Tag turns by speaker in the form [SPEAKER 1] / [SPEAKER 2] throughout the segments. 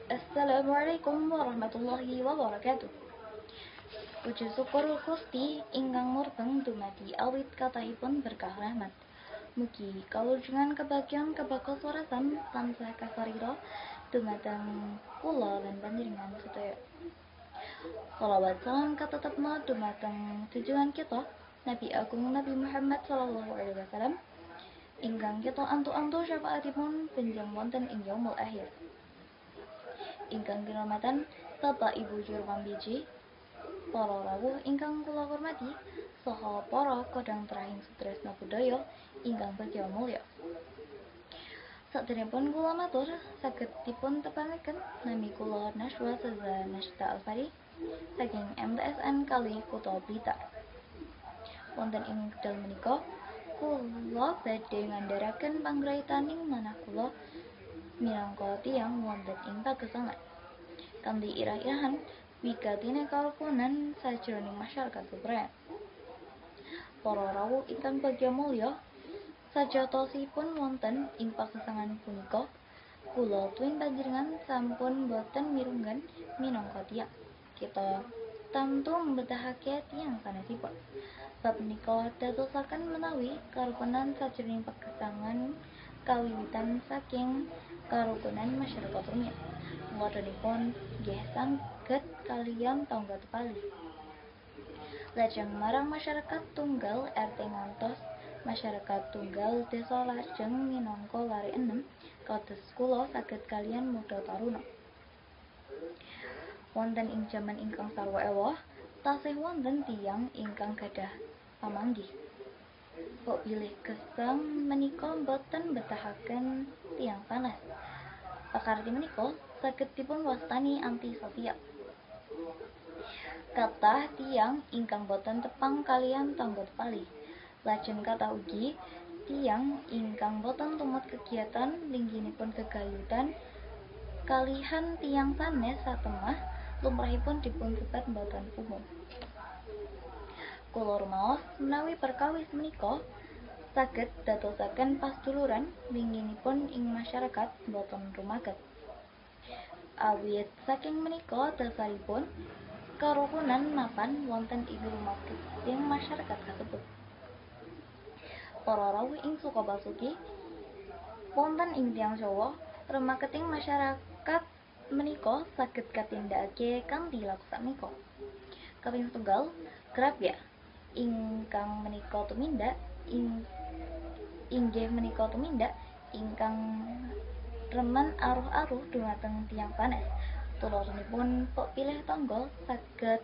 [SPEAKER 1] Assalamualaikum warahmatullahi wabarakatuh. Puji syukur Gusti ingkang murbeng dumadi awit kathahipun berkah rahmat. Mugi kawulujengan kebagyan kebakos warasan tansah kasarira dumateng kula lan panjenengan sedaya. Shalawat salam katetepna dumateng junjungan kita Nabi Agung Nabi Muhammad sallallahu alaihi wasallam ingkang kita antu-antu syafaatipun benjang wonten ing yaumul akhir. Ingkang kinurmatan Bapak Ibu juru pambiji, para rawuh ingkang kula hormati, saha para kodang trahing sutresna budaya ingkang bagya mulya. Saderengipun kula matur, saged dipun tepangaken nami kula Nashwa Seza Nashta Alfari saking MTSN kalih Kutha Blitar. Wonten ing wekdal menika kula badhe ngandharaken panggraitaning manah kula minangka tiyang wonten ing pagesangan kanthi irah-irahan wigatine karukunan sajroning masyarakat bebrayan. Para rawuh ingkang bagya mulya, sajatosipun wonten ing pagesangan punika kula tuwin panjenengan sampun boten mirunggan minangka tiyang. Kita tamtu mbetahake tiyang sanesipun. Bab menika dadosaken menawi karukunan sajroning pagesangan kawiwitan saking karukunan masyarakat rumiyin. Tuladhanipun nggih saged kaliyan tangga tepalih. Lajeng marang masyarakat tunggal RT ngantos masyarakat tunggal desa lajeng minangka lare enem kados kula saged kaliyan muda taruna. Wonten ing jaman ingkang sarwa ewah, tasih wonten tiyang ingkang gadah pamanggih. Kok bilih gesang menika boten mbetahaken tiyang sanes. Pakarti menika saged dipun wastani anti sosial. Kathah tiyang ingkang boten tepang kaliyan tangga tepalih. Lajeng kathah ugi tiyang ingkang boten tumut kegiatan lingginipun gegayutan kalihan tiyang sanes satemah lumrahipun dipun sebat boten umum. Kula rumaos menawi perkawis menika saged dadosaken pasduluran linginipun ing masyarakat boten rumaket. Awit saking menika dasaripun karukunan mapan wonten ing rumaketing masyarakat kasebut. Para rawuh ing Sukabasuki wonten ing tiyang Jawa, rumaketing masyarakat menika saged katindakake kanthi laku sakmenika. Kaping setunggal, grapyak ingkang menika tumindak ing inggih menika tumindak ingkang remen aruh-aruh dumateng tiyang sanes. Tuladhanipun pok pilih tangga saged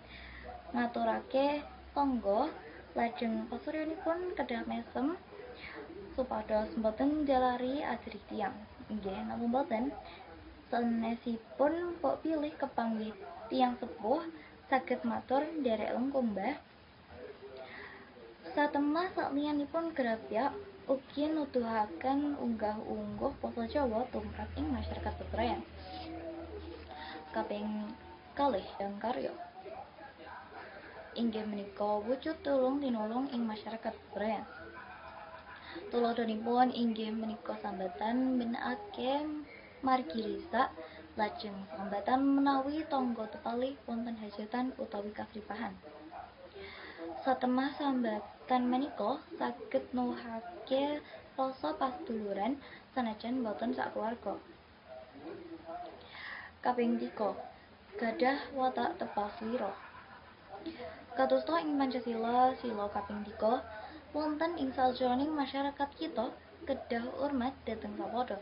[SPEAKER 1] ngaturake tangga lajeng pasuryanipun kedah mesem supados boten njalari ajrih tiyang. Inggih napa boten? Sanesipun pok pilih kepanggih tiyang sepuh saged matur nderek lengkung Mbah. Satemah sakliyanipun grapyak ugi nuduhaken unggah-ungguh basa Jawa tumrap ing masyarakat bebrayan. Kaping kalih, karya inggih menika wujud tulung tinulung ing masyarakat bebrayan. Tuladhanipun inggih menika sambatan mbenakake margi risak, lajeng sambatan menawi tangga tepalih wonten hajatan utawi kasripahan. Satemah sambatan menika saged nuwuhake rasa pasduluran sanajan boten sakeluarga. Kaping tiga, gadah watak tepa slira. Kadosta ing Pancasila sila kaping 3, wonten ing sajroning masyarakat kita kedah urmat dhateng sapada.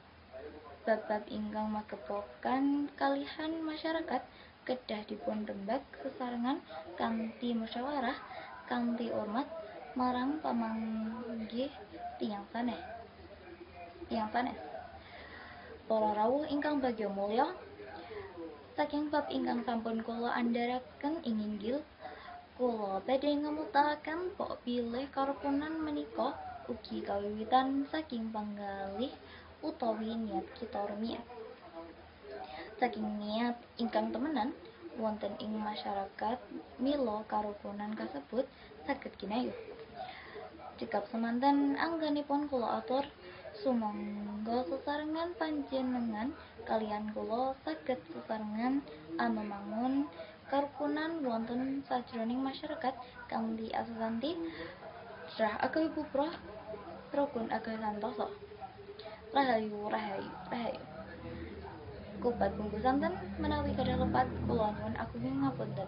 [SPEAKER 1] Bab-bab ingkang magepokan kalihan masyarakat kedah dipun rembag sesarengan kanthi musyawarah kanthi urmat marang pamanggih tiyang sanes. Tiyang sanes. Para rawuh ingkang bagya mulya, saking bab ingkang sampun kula andharaken ing inggil, kula badhe ngemutaken pok bilih karukunan menika ugi kawiwitan saking panggalih utawi niat kita rumiyin. Saking niat ingkang temenan wonten ing masyarakat mila karukunan kasebut saged ginayuh. Cekap semanten anggenipun kula atur. Sumangga sesarengan panjenengan kaliyan kula saged sesarengan amemangun karukunan wonten sajroning masyarakat kanthi asasanti trah ageng puprah rukun ageng santosa. Rahayu rahayu rahayu. Kupat bungkus santen menawi gadah lepat kula nyuwun agunging ngapunten.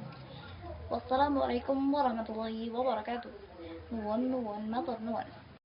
[SPEAKER 1] Wassalamualaikum warahmatullahi wabarakatuh. Nuwun nuwun matur nuwun.